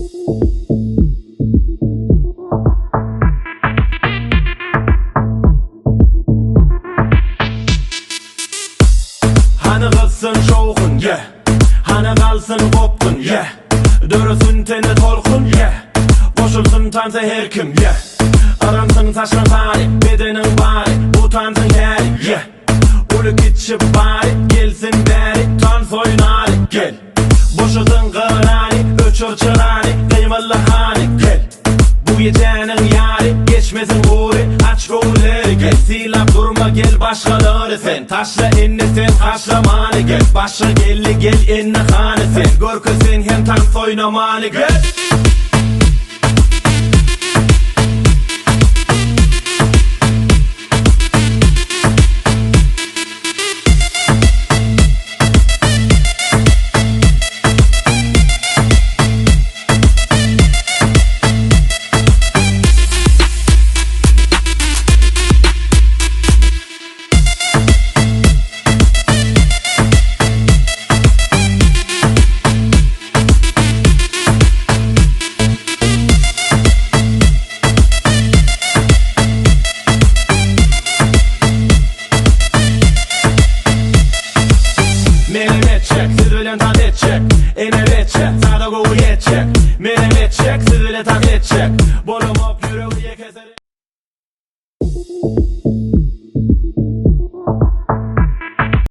Hany gyzsyn şowhun, yeah. Hany galsyn gopgun, yeah. Döresin tende tolkun, yeah. Goşulsyn tansa her kim, yeah. Yransyn saçlaň sary, bedeniň bary, bu tansyň täri, yeah. Uly kiçi bary, gelsin bäri, tans oýnaly, gel. Boşadyň gyrany, öçür çyrany, gymylda hany, gel. Bu gijäniň ýary, geçmesin gury, aç göwünleri, gel. Sylap durma gel başgalary sen, taşla indi sen haşlamany, gel. Başga geldi gel indi hany sen, görkez sen hem tans oýnamany, gel. Menem etjek, siz bilen tans etjek Ene etjek, sada gowy ýetjek Menem etjek, siz bilen tans etjek.